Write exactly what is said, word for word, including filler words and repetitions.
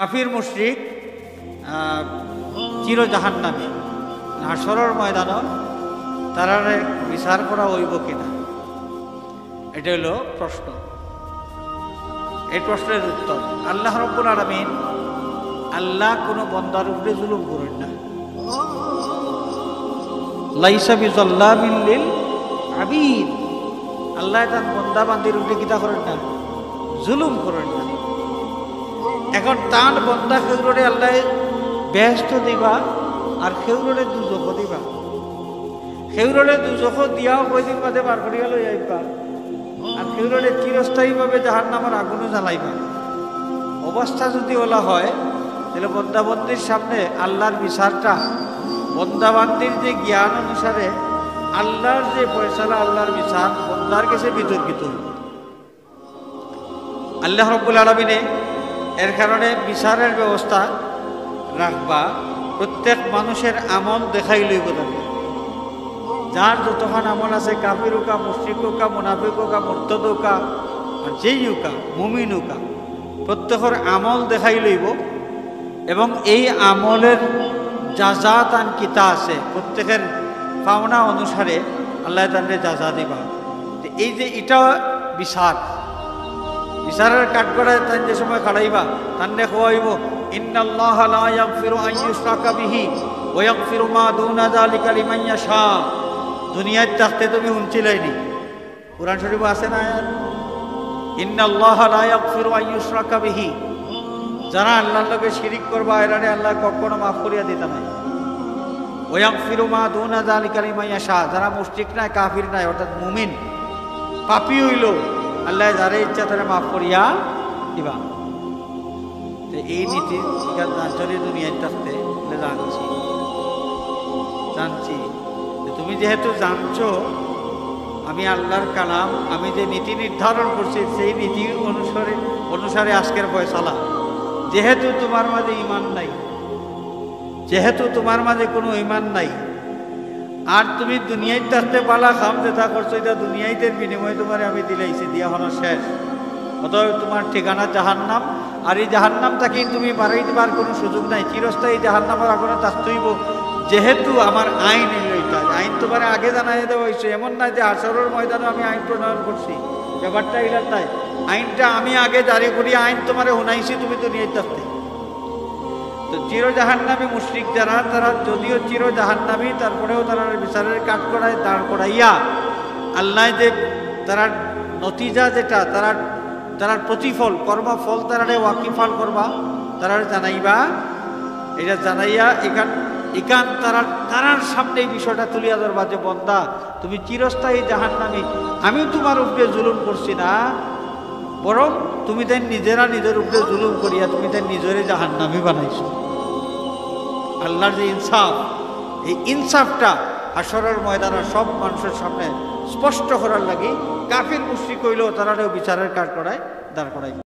কাফির মুশরিক, আহ, চির জাহান্নামী, হাশরর ময়দানো তারারে বিচার করা অইবো কিনা, এটা অইলো প্রশ্ন। এই প্রশ্নের উত্তর, আল্লাহ রাব্বুল আলামিন, আল্লাহ কোনো বন্দার উপরে জুলুম করইন না। লাইসা বিজাল্লামিন লিল আবিদ। আল্লাহ তান বন্দা বান্দির উপরে কিতা করইন না? জুলুম করইন না। এখন তান বন্দা কেউররে আল্লাহ বেহেস্ত দিবা, আর কেউররে দুজখ দিবা। কেউররে দুজখ দিয়াও কয়দিন বাদে বার করিয়া লই আইবা, আর কেউররে চিরস্থায়ীভাবে জাহান্নামর আগুনো জ্বালাইবা। অবস্থা যদি ওলা হয়, তাহলে বন্দাবন্দির সামনে আল্লাহর বিচারটা, বন্দাবান্দির যে জ্ঞান অনুসারে আল্লাহর যে ফয়সালা, আল্লাহর বিচার বন্দার গেছে বিতর্কিত অইবো। আল্লাহ রাব্বুল আলামিনে এর কারণে বিচারের ব্যবস্থা রাখবা, প্রত্যেক মানুষের আমল দেখাই লইবো তারে। যার যতখান আমল আছে, কাফির অউকা, মুশরিক অউকা, মুনাফিক অউকা, মুরতাদ অউকা, আর যেই অউকা, মুমিন অউকা, প্রত্যেকের আমল দেখাই লইবো। এবং এই আমলের জাযা তান কিতা আছে, প্রত্যেকের পাওনা অনুসারে আল্লাহ তানরে জাযা দিবা। তো এই যে ইটা বিচার, বিচারের কাঠগড়ায় তান যে সময় খাড়াইবা, তানরে কওয়া অইবো, "ইন্নাল্লাহা লা ইয়াগফিরু আন ইউশরাকা বিহি ওয়া ইয়াগফিরু মা দুনা যালিকা লিমান ইয়াশা।" দুনিয়াত থাকতে তুমি হুনছিলায়নি, কোরআন শরীফো আছে না আয়াত? "ইন্নাল্লাহা লা ইয়াগফিরু আন ইউশরাকা বিহি।" যারা আল্লাহর লগে শিরিক করবা, এরারে আল্লাহ কখনো মাফ করিয়া দিতা নায়। "ওয়া ইয়াগফিরু মা দুনা যালিকা লিমান ইয়াশা।" যারা মুশরিক নায়, কাফির নায়, অর্থাৎ মুমিন, পাপী অইলো, আল্লাহ যারে ইচ্ছা তারে মাফ করিয়া দিবা। তো এই নীতি ইখান জানছো নি দুনিয়াত থাকতে? বলে, "জানছি, জানছি।" তো তুমি যেহেতু জানছো, আমি আল্লাহর কালাম, আমি যে নীতি নির্ধারণ করছি, সেই নীতি অনুসারে, অনুসারে আজকের ফয়সালা। যেহেতু তোমার মাঝে ঈমান নাই, যেহেতু তোমার মাঝে কোনো ঈমান নাই, আর তুমি দুনিয়াত থাকতে বালা কাম যেটা করছো, ইটা দুনিয়াইতের বিনিময়ে তোমারে আমি দিলাইছি, দিয়া হনো শেষ। অতএব তোমার ঠিকানা জাহান্নাম, আর এই জাহান্নাম থাকি তুমি বারইবার কোনো সুযোগ নাই, চিরস্থায়ী জাহান্নামর আগুনো থাকতে অইবো। যেহেতু আমার আইন অইলো ইটা, আইন তোমারে আগে জানাইয়া দেওয়া অইছে, এমন নায় যে হাশরর ময়দানো আমি আইন প্রণয়ন করছি, ব্যাপারটা ইলা নায়। আইনটা আমি আগে জারি করি, আইন তোমারে হুনাইছি তুমি দুনিয়াত থাকতে। তো চির জাহান্নামী মুশরিক যারা, তারা যদিও চির জাহান্নামী, তারপরেও তারার বিচারের কাঠগড়ায় দাঁড় করাইয়া আল্লাহ যে তারার নতিজা যেটা, তারার, তারার প্রতিফল, কর্মফল তারারে ওয়াকিফাল করবা, তারারে জানাইবা। এটা জানাইয়া ইখান, ইখান তারার, তারার সামনে এই বিষয়টা তুলিয়া ধরবা যে, "বন্দা, তুমি চিরস্থায়ী জাহান্নামী, আমি তোমার উপরে জুলুম করছি না, বরং তুমি তাইন নিজেরা নিজের উপরে জুলুম করিয়া তুমি তাইন নিজরে জাহান্নামী বানাইছো।" আল্লাহর যে ইনসাফ, এই ইনসাফটা হাশরর ময়দানো সব মানুষের সামনে স্পষ্ট করার লাগি কাফির মুশরিক অইলেও তারারেও বিচারের কাঠগড়ায় দাঁড় করাই।